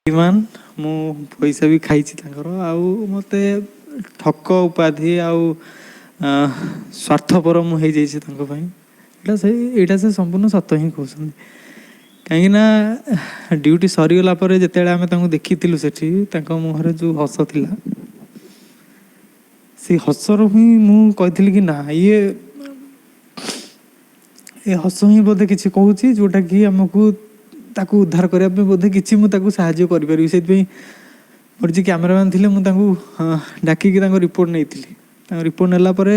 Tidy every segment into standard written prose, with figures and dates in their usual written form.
ବେଇମାନ, ମୁଁ ପଇସା ବି ଖାଇଛି ତାଙ୍କର। ଆଉ ମୋତେ ଠକ ଉପାଧି ଆଉ ସ୍ୱାର୍ଥପର ମୁଁ ହେଇଯାଇଛି ତାଙ୍କ ପାଇଁ। ଏଇଟା ସେ ସମ୍ପୂର୍ଣ୍ଣ ସତ ହିଁ କହୁଛନ୍ତି, କାହିଁକିନା ଡ୍ୟୁଟି ସରିଗଲା ପରେ ଯେତେବେଳେ ଆମେ ତାଙ୍କୁ ଦେଖିଥିଲୁ ସେଠି, ତାଙ୍କ ମୁହଁରେ ଯେଉଁ ହସ ଥିଲା, ସେଇ ହସରୁ ହିଁ ମୁଁ କହିଥିଲି କି ନା, ଇଏ ଏ ହସ ହିଁ ବୋଧେ କିଛି କହୁଛି, ଯେଉଁଟାକି ଆମକୁ ତାକୁ ଉଦ୍ଧାର କରିବା ପାଇଁ ବୋଧେ କିଛି ମୁଁ ତାକୁ ସାହାଯ୍ୟ କରିପାରିବି। ସେଇଥିପାଇଁ ମୋର ଯିଏ କ୍ୟାମେରାମ୍ୟାନ୍ ଥିଲେ, ମୁଁ ତାଙ୍କୁ ଡାକିକି ତାଙ୍କ ରିପୋର୍ଟ ନେଇଥିଲି। ତାଙ୍କ ରିପୋର୍ଟ ନେଲା ପରେ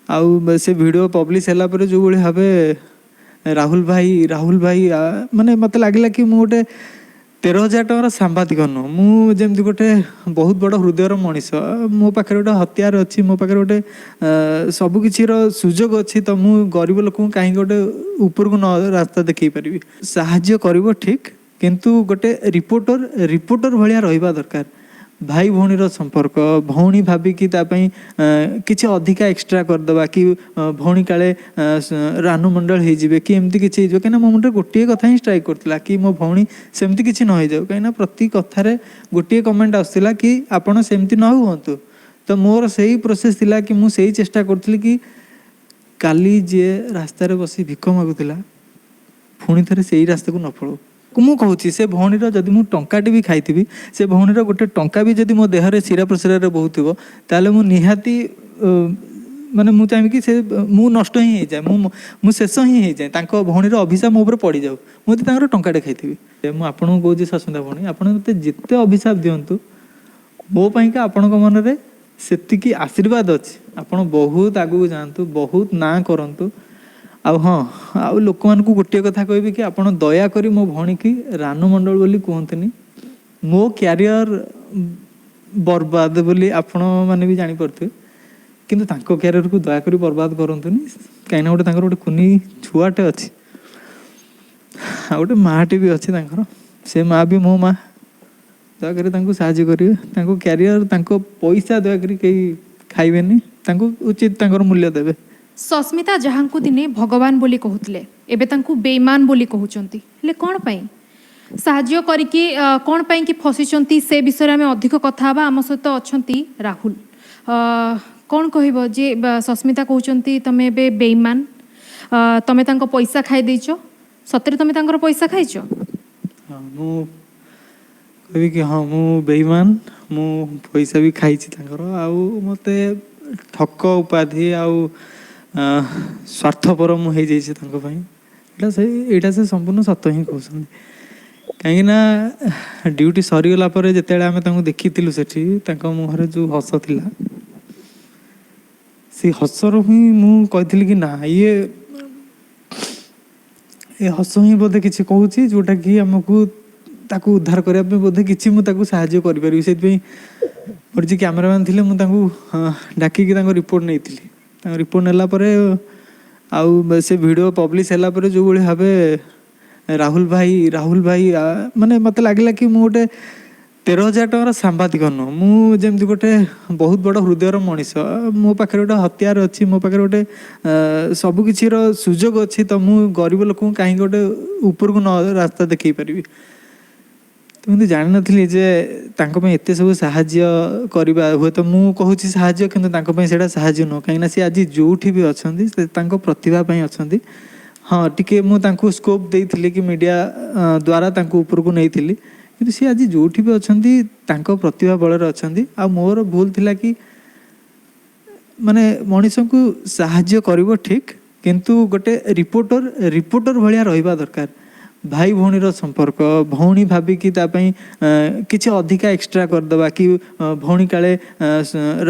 ଆଉ ସେ ଭିଡ଼ିଓ ପବ୍ଲିଶ ହେଲା ପରେ ଯେଉଁଭଳି ଭାବେ ରାହୁଲ ଭାଇ, ରାହୁଲ ଭାଇ, ମାନେ ମୋତେ ଲାଗିଲା କି ମୁଁ ଗୋଟେ 13,000 ଟଙ୍କାର ସାମ୍ବାଦିକ ନୁହଁ, ମୁଁ ଯେମିତି ଗୋଟେ ବହୁତ ବଡ଼ ହୃଦୟର ମଣିଷ। ମୋ ପାଖରେ ଗୋଟେ ହତିଆର ଅଛି, ମୋ ପାଖରେ ଗୋଟେ ସବୁକିଛିର ସୁଯୋଗ ଅଛି, ତ ମୁଁ ଗରିବ ଲୋକଙ୍କୁ କାହିଁକି ଗୋଟେ ଉପରକୁ ନ ରାସ୍ତା ଦେଖେଇ ପାରିବି? ସାହାଯ୍ୟ କରିବ ଠିକ୍, କିନ୍ତୁ ଗୋଟେ ରିପୋର୍ଟର ରିପୋର୍ଟର ଭଳିଆ ରହିବା ଦରକାର। ଭାଇ ଭଉଣୀର ସମ୍ପର୍କ, ଭଉଣୀ ଭାବିକି ତା ପାଇଁ କିଛି ଅଧିକା ଏକ୍ସଟ୍ରା କରିଦେବା କି ଭଉଣୀ କାଳେ ରାନୁ ମଣ୍ଡଳ ହେଇଯିବେ କି ଏମିତି କିଛି ହେଇଯିବ। କାହିଁକିନା ମୋ ମୁଣ୍ଡରେ ଗୋଟିଏ କଥା ହିଁ ଷ୍ଟ୍ରାଇକ୍ କରୁଥିଲା କି ମୋ ଭଉଣୀ ସେମିତି କିଛି ନ ହେଇଯାଉ। କାହିଁକିନା ପ୍ରତି କଥାରେ ଗୋଟିଏ କମେଣ୍ଟ ଆସୁଥିଲା କି ଆପଣ ସେମିତି ନ ହୁଅନ୍ତୁ। ତ ମୋର ସେଇ ପ୍ରୋସେସ୍ ଥିଲା କି ମୁଁ ସେଇ ଚେଷ୍ଟା କରୁଥିଲି କି କାଲି ଯିଏ ରାସ୍ତାରେ ବସି ଭିକ ମାଗୁଥିଲା, ପୁଣି ଥରେ ସେଇ ରାସ୍ତାକୁ ନ ପଳଉ। ମୁଁ କହୁଛି, ସେ ଭଉଣୀର ଯଦି ମୁଁ ଟଙ୍କାଟେ ବି ଖାଇଥିବି, ସେ ଭଉଣୀର ଗୋଟେ ଟଙ୍କା ବି ଯଦି ମୋ ଦେହରେ ଶିରା ପ୍ରଶିରାରେ ବହୁଥିବ, ତାହେଲେ ମୁଁ ନିହାତି ମାନେ ମୁଁ ଚାହିଁବି କି ସେ ମୁଁ ନଷ୍ଟ ହିଁ ହେଇଯାଏ, ମୁଁ ମୁଁ ଶେଷ ହିଁ ହେଇଯାଏ, ତାଙ୍କ ଭଉଣୀର ଅଭିଶାପ ମୋ ଉପରେ ପଡ଼ିଯାଉ, ମୁଁ ଯଦି ତାଙ୍କର ଟଙ୍କାଟେ ଖାଇଥିବି। ମୁଁ ଆପଣଙ୍କୁ କହୁଛି, ସସ୍ମିତା ଭଉଣୀ, ଆପଣ ମୋତେ ଯେତେ ଅଭିଶାପ ଦିଅନ୍ତୁ, ମୋ ପାଇଁକା ଆପଣଙ୍କ ମନରେ ସେତିକି ଆଶୀର୍ବାଦ ଅଛି। ଆପଣ ବହୁତ ଆଗକୁ ଯାଆନ୍ତୁ, ବହୁତ ନାଁ କରନ୍ତୁ। ଆଉ ହଁ, ଆଉ ଲୋକମାନଙ୍କୁ ଗୋଟିଏ କଥା କହିବି କି ଆପଣ ଦୟାକରି ମୋ ଭଉଣୀକି ରାନୁ ମଣ୍ଡଳ ବୋଲି କୁହନ୍ତୁନି। ମୋ କ୍ୟାରିୟର ବର୍ବାଦ ବୋଲି ଆପଣମାନେ ବି ଜାଣିପାରୁଥିବେ, କିନ୍ତୁ ତାଙ୍କ କ୍ୟାରିୟରକୁ ଦୟାକରି ବର୍ବାଦ କରନ୍ତୁନି। କାହିଁକିନା ଗୋଟେ ତାଙ୍କର ଗୋଟେ କୁନି ଛୁଆଟେ ଅଛି ଆଉ ଗୋଟେ ମାଆଟେ ବି ଅଛି ତାଙ୍କର। ସେ ମା ବି ମୋ ମା। ଦୟାକରି ତାଙ୍କୁ ସାହାଯ୍ୟ କରିବେ। ତାଙ୍କ କ୍ୟାରିୟର, ତାଙ୍କ ପଇସା ଦୟାକରି କେହି ଖାଇବେନି। ତାଙ୍କୁ ଉଚିତ ତାଙ୍କର ମୂଲ୍ୟ ଦେବେ। ସସ୍ମିତା ଯାହାଙ୍କୁ ଦିନେ ଭଗବାନ ବୋଲି କହୁଥିଲେ, ଏବେ ତାଙ୍କୁ ବେଇମାନ ବୋଲି କହୁଛନ୍ତି। ହେଲେ କ'ଣ ପାଇଁ ସାହାଯ୍ୟ କରିକି କ'ଣ ପାଇଁ କି ଫସିଛନ୍ତି, ସେ ବିଷୟରେ ଆମେ ଅଧିକ କଥା ହେବା। ଆମ ସହିତ ଅଛନ୍ତି ରାହୁଲ। କ'ଣ କହିବ ଯେ ସସ୍ମିତା କହୁଛନ୍ତି ତମେ ଏବେ ବେଇମାନ, ତମେ ତାଙ୍କ ପଇସା ଖାଇ ଦେଇଛ। ସତରେ ତମେ ତାଙ୍କର ପଇସା ଖାଇଛ? ହଁ, ମୁଁ କହିବି କି ହଁ, ମୁଁ ବେଇମାନ, ମୁଁ ପଇସା ବି ଖାଇଛି ତାଙ୍କର। ଆଉ ମୋତେ ଠକ ଉପାଧି ଆଉ ସ୍ୱାର୍ଥପର ମୁଁ ହେଇଯାଇଛି ତାଙ୍କ ପାଇଁ। ଏଇଟା ସେ ସମ୍ପୂର୍ଣ୍ଣ ସତ ହିଁ କହୁଛନ୍ତି, କାହିଁକିନା ଡ୍ୟୁଟି ସରିଗଲା ପରେ ଯେତେବେଳେ ଆମେ ତାଙ୍କୁ ଦେଖିଥିଲୁ ସେଠି, ତାଙ୍କ ମୁହଁରେ ଯେଉଁ ହସ ଥିଲା, ସେଇ ହସରୁ ହିଁ ମୁଁ କହିଥିଲି କି ନା, ଇଏ ଏ ହସ ହିଁ ବୋଧେ କିଛି କହୁଛି, ଯେଉଁଟାକି ଆମକୁ ତାକୁ ଉଦ୍ଧାର କରିବା ପାଇଁ ବୋଧେ କିଛି ମୁଁ ତାକୁ ସାହାଯ୍ୟ କରିପାରିବି। ସେଇଥିପାଇଁ ମୋର ଯିଏ କ୍ୟାମେରାମ୍ୟାନ୍ ଥିଲେ, ମୁଁ ତାଙ୍କୁ ଡାକିକି ତାଙ୍କ ରିପୋର୍ଟ ନେଇଥିଲି। ତାଙ୍କ ରିପୋର୍ଟ ନେଲା ପରେ ଆଉ ସେ ଭିଡ଼ିଓ ପବ୍ଲିଶ ହେଲା ପରେ ଯେଉଁଭଳି ଭାବେ ରାହୁଲ ଭାଇ, ରାହୁଲ ଭାଇ, ମାନେ ମୋତେ ଲାଗିଲା କି ମୁଁ ଗୋଟେ 13,000 ଟଙ୍କାର ସାମ୍ବାଦିକ ନୁହଁ, ମୁଁ ଯେମିତି ଗୋଟେ ବହୁତ ବଡ଼ ହୃଦୟର ମଣିଷ। ମୋ ପାଖରେ ଗୋଟେ ହତିଆର ଅଛି, ମୋ ପାଖରେ ଗୋଟେ ସବୁକିଛିର ସୁଯୋଗ ଅଛି, ତ ମୁଁ ଗରିବ ଲୋକଙ୍କୁ କାହିଁକି ଗୋଟେ ଉପରକୁ ନ ରାସ୍ତା ଦେଖେଇ ପାରିବି? ତ କିନ୍ତୁ ଜାଣିନଥିଲି ଯେ ତାଙ୍କ ପାଇଁ ଏତେ ସବୁ ସାହାଯ୍ୟ କରିବା, ହୁଏତ ମୁଁ କହୁଛି ସାହାଯ୍ୟ, କିନ୍ତୁ ତାଙ୍କ ପାଇଁ ସେଇଟା ସାହାଯ୍ୟ ନୁହଁ। କାହିଁକିନା ସେ ଆଜି ଯେଉଁଠି ବି ଅଛନ୍ତି, ସେ ତାଙ୍କ ପ୍ରତିଭା ପାଇଁ ଅଛନ୍ତି। ହଁ, ଟିକେ ମୁଁ ତାଙ୍କୁ ସ୍କୋପ୍ ଦେଇଥିଲି କି ମିଡ଼ିଆ ଦ୍ୱାରା ତାଙ୍କୁ ଉପରକୁ ନେଇଥିଲି, କିନ୍ତୁ ସିଏ ଆଜି ଯେଉଁଠି ବି ଅଛନ୍ତି, ତାଙ୍କ ପ୍ରତିଭା ବଳରେ ଅଛନ୍ତି। ଆଉ ମୋର ଭୁଲ ଥିଲା କି ମାନେ ମଣିଷଙ୍କୁ ସାହାଯ୍ୟ କରିବ ଠିକ୍, କିନ୍ତୁ ଗୋଟେ ରିପୋର୍ଟର ରିପୋର୍ଟର ଭଳିଆ ରହିବା ଦରକାର। ଭାଇ ଭଉଣୀର ସମ୍ପର୍କ, ଭଉଣୀ ଭାବିକି ତା ପାଇଁ କିଛି ଅଧିକା ଏକ୍ସଟ୍ରା କରିଦେବା କି ଭଉଣୀ କାଳେ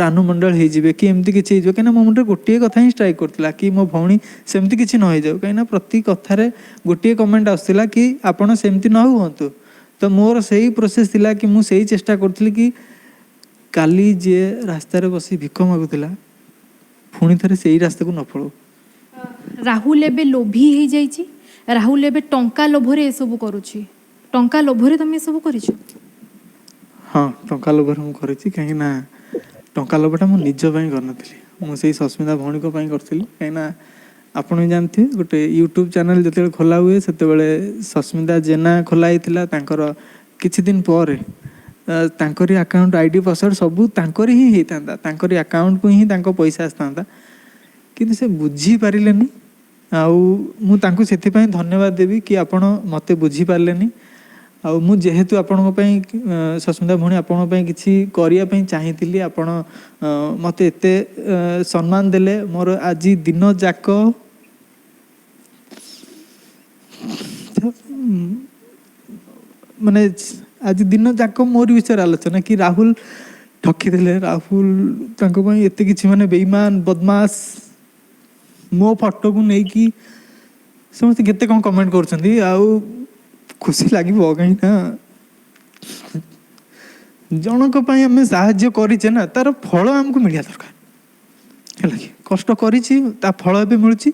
ରାନୁ ମଣ୍ଡଳ ହେଇଯିବେ କି ଏମିତି କିଛି ହେଇଯିବ। କାହିଁକିନା ମୋ ମୁଣ୍ଡରେ ଗୋଟିଏ କଥା ହିଁ ଷ୍ଟ୍ରାଇକ୍ କରୁଥିଲା କି ମୋ ଭଉଣୀ ସେମିତି କିଛି ନ ହେଇଯାଉ। କାହିଁକିନା ପ୍ରତି କଥାରେ ଗୋଟିଏ କମେଣ୍ଟ ଆସୁଥିଲା କି ଆପଣ ସେମିତି ନ ହୁଅନ୍ତୁ। ତ ମୋର ସେଇ ପ୍ରୋସେସ୍ ଥିଲା କି ମୁଁ ସେଇ ଚେଷ୍ଟା କରୁଥିଲି କି କାଲି ଯିଏ ରାସ୍ତାରେ ବସି ଭିକ ମାଗୁଥିଲା, ପୁଣି ଥରେ ସେଇ ରାସ୍ତାକୁ ନ ପଳଉ। ରାହୁଲ ଏବେ ଲୋଭୀ ହେଇଯାଇଛି। ରାହୁଲ ଏବେ ଟଙ୍କା ଲୋଭରେ ଏସବୁ କରୁଛି। ଟଙ୍କା ଲୋଭରେ ତମେ ଏସବୁ କରିଛ? ହଁ, ଟଙ୍କା ଲୋଭରେ ମୁଁ କରିଛି। କାହିଁକିନା ଟଙ୍କା ଲୋଭଟା ମୁଁ ନିଜ ପାଇଁ କରିନଥିଲି, ମୁଁ ସେଇ ସସ୍ମିତା ଭଉଣୀଙ୍କ ପାଇଁ କରିଥିଲି। କାହିଁକିନା ଆପଣ ବି ଜାଣିଥିବେ, ଗୋଟେ ୟୁଟ୍ୟୁବ୍ ଚ୍ୟାନେଲ୍ ଯେତେବେଳେ ଖୋଲା ହୁଏ, ସେତେବେଳେ ସସ୍ମିତା ଜେନା ଖୋଲା ହେଇଥିଲା। ତାଙ୍କର କିଛି ଦିନ ପରେ ତାଙ୍କରି ଆକାଉଣ୍ଟ ଆଇଡି ପାସୱାର୍ଡ଼ ସବୁ ତାଙ୍କରି ହିଁ ହେଇଥାନ୍ତା, ତାଙ୍କରି ଆକାଉଣ୍ଟକୁ ହିଁ ତାଙ୍କ ପଇସା ଆସିଥାନ୍ତା। କିନ୍ତୁ ସେ ବୁଝିପାରିଲେନି। ଆଉ ମୁଁ ତାଙ୍କୁ ସେଥିପାଇଁ ଧନ୍ୟବାଦ ଦେବି କି ଆପଣ ମୋତେ ବୁଝିପାରିଲେନି। ଆଉ ମୁଁ ଯେହେତୁ ଆପଣଙ୍କ ପାଇଁ, ସସ୍ମିତା ଭଉଣୀ, ଆପଣଙ୍କ ପାଇଁ କିଛି କରିବା ପାଇଁ ଚାହିଁଥିଲି, ଆପଣ ମୋତେ ଏତେ ସମ୍ମାନ ଦେଲେ। ମୋର ଆଜି ଦିନ ଯାକ ମାନେ ଆଜି ଦିନ ଯାକ ମୋରି ବିଷୟରେ ଆଲୋଚନା କି ରାହୁଲ ଠକିଦେଲେ, ରାହୁଲ ତାଙ୍କ ପାଇଁ ଏତେ କିଛି ମାନେ ବେଇମାନ ବଦମାସ। ମୋ ଫଟୋକୁ ନେଇକି ସମସ୍ତେ କେତେ କ'ଣ କମେଣ୍ଟ କରୁଛନ୍ତି। ଆଉ ଖୁସି ଲାଗିବ, କାହିଁକି ନା ଜଣଙ୍କ ପାଇଁ ଆମେ ସାହାଯ୍ୟ କରିଛେ ନା, ତାର ଫଳ ଆମକୁ ମିଳିବା ଦରକାର। ହେଲା କି କଷ୍ଟ କରିଛି, ତା ଫଳ ଏବେ ମିଳୁଛି।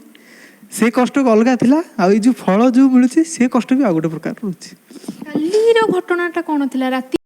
ସେ କଷ୍ଟ ଅଲଗା ଥିଲା, ଆଉ ଏଇ ଯେଉଁ ଫଳ ଯେଉଁ ମିଳୁଛି ସେ କଷ୍ଟ ବି ଆଉ ଗୋଟେ ପ୍ରକାର ରହୁଛି। କାଲିର ଘଟଣାଟା କ'ଣ ଥିଲା ରାତି?